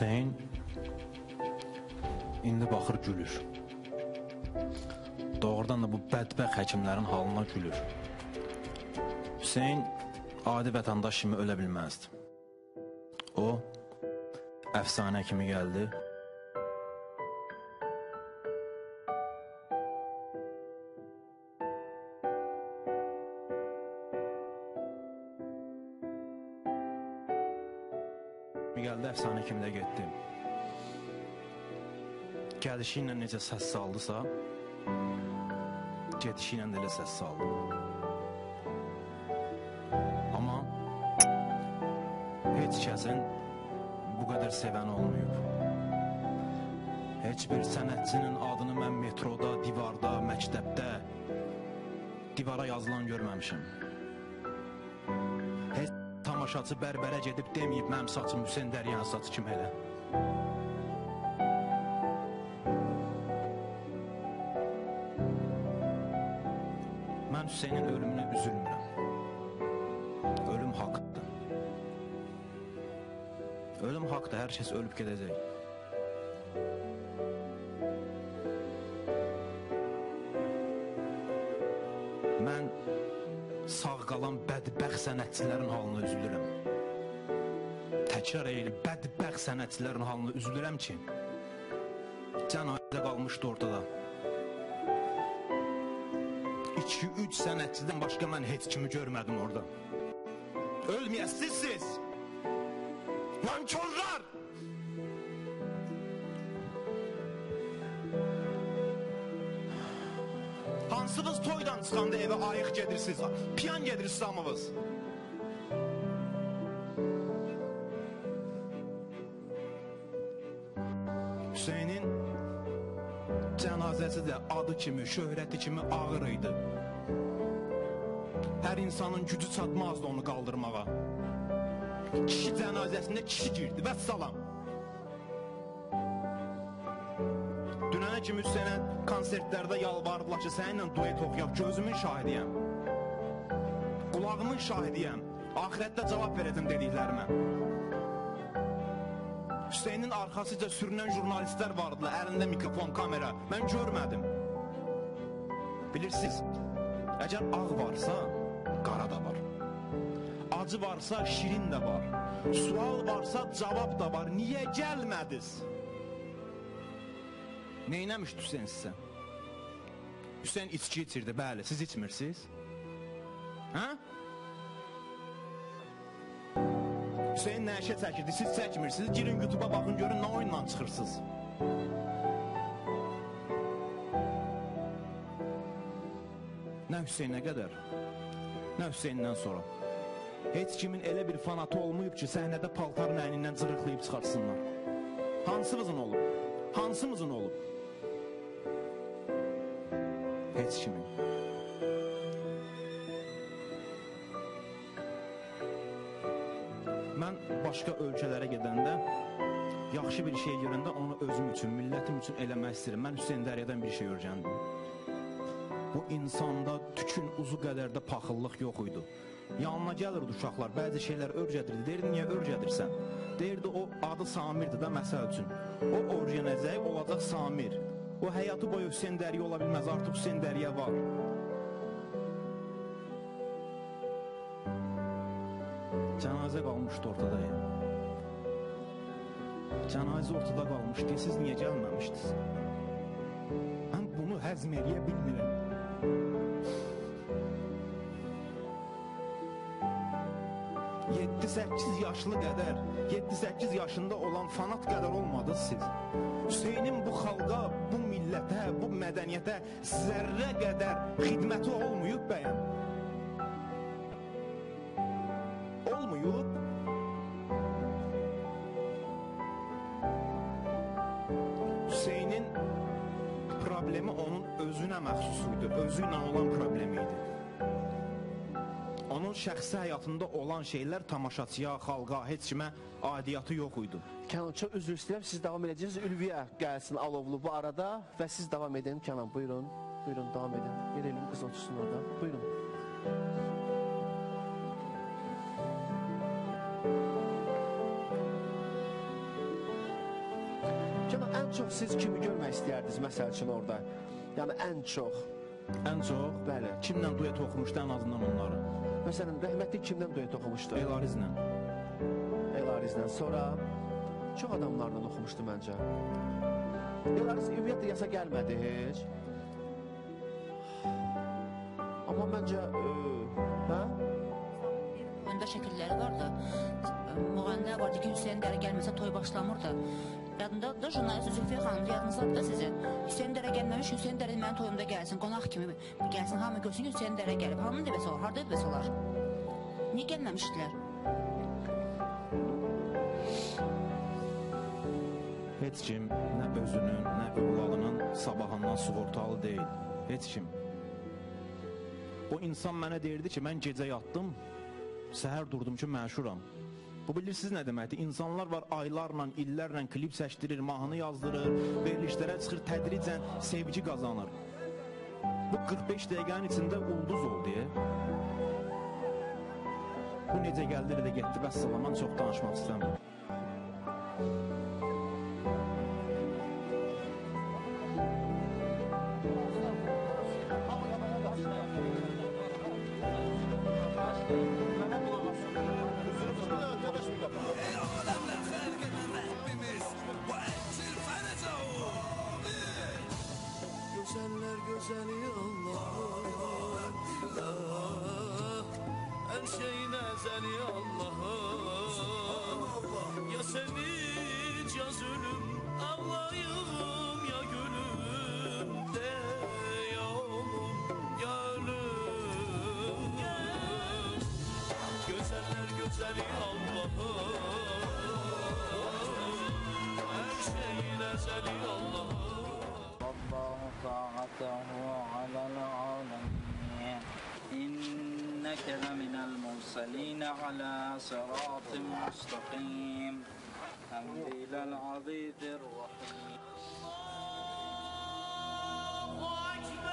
Hüseyn indi baxır gülür. Doğrudan da bu bədbəxt həkimlərin halına gülür. Hüseyn adi vətəndaş kimi ölə bilməzdi. O əfsanə kimi gəldi. Gəldi, əfsanə kimi də getdi. Gəlişi ilə necə səs saldısa, gedişi ilə də elə səs saldı. Amma heç kəsin bu qədər sevəni olmayıb. Heç bir sənətçinin adını mən metroda, divarda, məktəbdə, divara yazılan görməmişəm. Heç tamaşaçı bərbərə gedib deməyib, mənim saçım Hüseyn Dəryanın saçı kimi elə. Mən Hüseynin ölümünə üzülmürəm. Ölüm haqdır. Ölüm haqdır, hər kəs ölüb gedəcək. Mən sağ qalan bədbəxt sənətçilərin halına üzülürəm. Təkrar edirəm, bədbəxt sənətçilərin halına üzülürəm ki, cənazə qalmışdı ortada. 2-3 sənətçidən başqa mən heç kimi görmədim orada. Ölməyəsiniz siz! Nankorlar! Hansınız toydan çıxanda evə ayıq gedirsiniz, piyan gedirsiniz hamınız. Hüseynin cənazəsi də adı kimi, şöhrəti kimi ağır idi. Hər insanın gücü çatmazdı onu qaldırmağa. Kişi cənazəsində kişi girdi, vəssalam. Dünənə kimi Hüseynə konsertlərdə yalvardılar ki, səninlə duet oxuyaq, gözümün şahidiyəm. Qulağımın şahidiyəm. Axirətdə cavab verəcəm dediklərimə. Hüseynin arxasıca sürünən jurnalistlər vardılar, əlində mikrofon, kamera. Mən görmədim. Bilirsiniz, əgər ağ varsa, qara da var. Acı varsa, şirin də var. Sual varsa, cavab da var. Niyə gəlmədiniz? Neynəmişdi Hüseyn sizə? Hüseyn içki içirdi, bəli, siz içmirsiniz. Hə? Hüseyn nəşə çəkirdi, siz çəkmirsiniz. Girin YouTube'a baxın, görün nə oyunla çıxırsınız. Nə Hüseynə qədər, nə Hüseyndən sonra. Heç kimin elə bir fanatı olmayıb ki, səhnədə paltarın əynindən cırıqlayıb çıxarsınlar. Hansımızın olub? Hansımızın olub? Heç kimin. Mən başqa ölkələrə gedəndə, yaxşı bir şey görəndə onu özüm üçün, millətim üçün eləmək istəyirəm. Mən Hüseyn Dəryadan bir şey öyrəndim. Bu insanda tükün uzu qədər də paxıllıq yox idi. Yanına gəlirdi uşaqlar, bəzi şeylər örgədirdi. Deyirdi, niyə örgədirsən? Deyirdi, o adı Samirdir də, məsəl üçün. O öyrənəcək, olacaq Samir. O həyatı boyu Hüseyn Dərya ola bilməz, artıq Hüseyn Dərya var. Cənazə qalmışdı ortada ya. Cənazə ortada qalmışdı, siz niyə gəlməmişdiniz? Mən bunu həzm eləyə bilmirəm. 7-8 yaşlı qədər, 7-8 yaşında olan fanat qədər olmadınız siz. Hüseynin bu xalqa, bu millətə, bu mədəniyyətə zərrə qədər xidməti olmayıb bəyəm. Olmayıb. Hüseynin problemi onun özünə məxsus idi, özü ilə olan problemi idi. Onun şəxsi həyatında olan şeylər tamaşaçıya, xalqa, heç kimə aidiyyatı yox idi. Kənan, çox üzr istəyirəm, siz davam edəcəksiniz. Ülviyə gəlsin Alovlu bu arada və siz davam edin. Kənan, buyurun, buyurun, davam edin. Verelim, qız otursun orada. Buyurun. Ən çox siz kimi görmək istəyərdiniz məsəl üçün orada? Yəni ən çox. Ən çox? Bəli. Kimlə duet oxumuşdu ən azından onları? Məsələn, rəhmətli kimdən duet oxumuşdu? Elarizlə. Elarizlə. Sonra çox adamlarla oxumuşdu məncə. Elariz ümumiyyətlə yasa gəlmədi heç. Amma məncə, hə? Öndə şəkilləri vardı. Müğənilər vardı ki, Hüseyn Dərə gəlməsə toy başlamırdı. Yadında da jurnalist Zülfiyə xanım, yadınızdadır da sizin. Hüseyn Dərə gəlməmiş, Hüseyn Dərə mənim toyumda gəlsin, qonaq kimi gəlsin, hamı görsün ki, Hüseyn Dərə gəlib. Hamının deməsi olar, harada deməsi olar? Niyə gəlməmişdilər? Heç kim nə özünün, nə övladının sabahından sığortalı deyil. Heç kim. O insan mənə deyirdi ki, mən gecə yatdım, səhər durdum ki, məşhuram. Bu bilirsiniz nə deməkdir? İnsanlar var aylarla, illərlə klip çəkdirir, mahnı yazdırır, verilişlərə çıxır, tədricən sevgi qazanır. Bu 45 dəqiqənin içində ulduz oldu. Bu necə gəldi, elə də getdi. Vəssalam, mən çox danışmaq istəmirəm. Güzeller güzeli Allah'ım, her şeyin ezeli Allah'ım. Ya sevinç ya zulüm, ağlayım ya gülüm, de ya oğlum ya ölüm. Güzeller güzeli Allah'ım, her şeyin ezeli Allah'ım. طاعته على العالمين إنك لمن المرسلين على صراط مستقيم تنزيل العزيز الرحيم. الله أكبر.